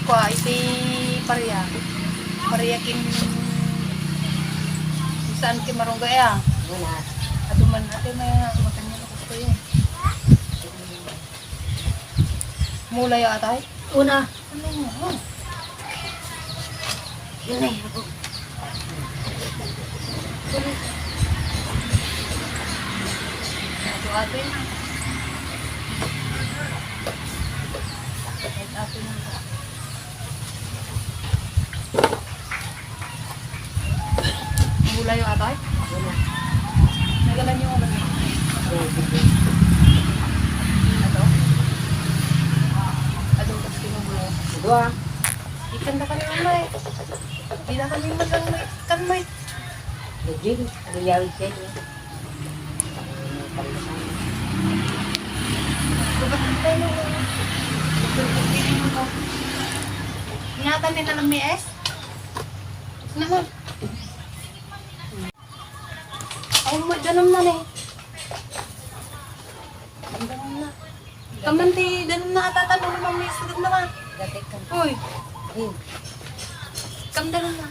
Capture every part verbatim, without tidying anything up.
Kua iti paria. Paria kin saan kin marunggay a. Una. Aduman ate may makanyan ako kayo. Mula ya atay? Una. Ano mo? Yun ay ako. Ito ate na. Ito ate na. Mula yung atay? Nagalan yung ano? Ito? Ito, tapos tinublo. Dua. Ikan na kami mamay. Di na kami magang may, kan may. Lagi, lagi yawid siya. Ingatan ni na lang may es? Naman. Ay, mo, ganun na ni. Ganun na. Kaman ti, ganun na ata, tanong mo, may sugad na ka. Uy. Hmm. Kam ganun na.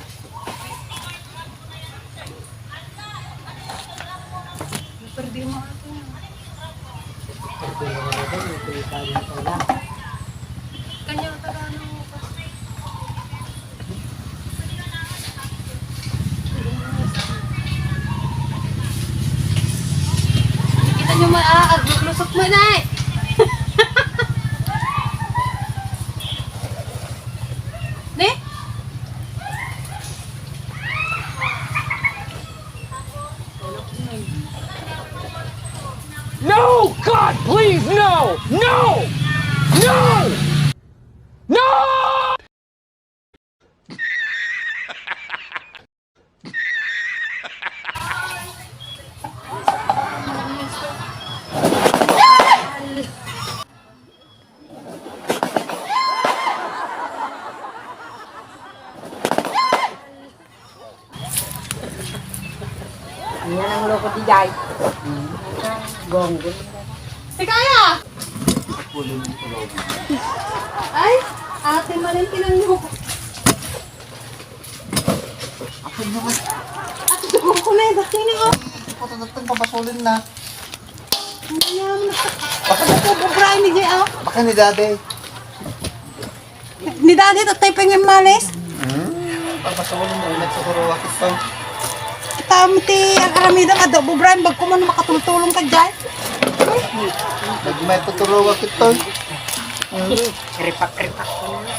Perdi mo ako. Kanya ka ba, ano mo pa? Kita nyo ma-, ah, ah, lusot mo na eh. Ne? No! God, please, no! No! No! No! Yan ang loko di jay. Gonggol. Tikaya! Ay, ate, malintinan mo. Ako naman. Ate, dugo ko na yung dating na. Ito, ito, ito, papasulin na. Ano yan? Baka na po, Brian, ni Jay, ah. Baka ni Daddy. Ni Daddy, tatay pa yung malis. Hmm, papasulin na, ulit sa kuruwa ko. Kita mo ti, ang aramida ka daw, Brian, bag ko man makatultulong ka dyan. Nagmay ko turuwa ko ito. Ripak-ripak ko na.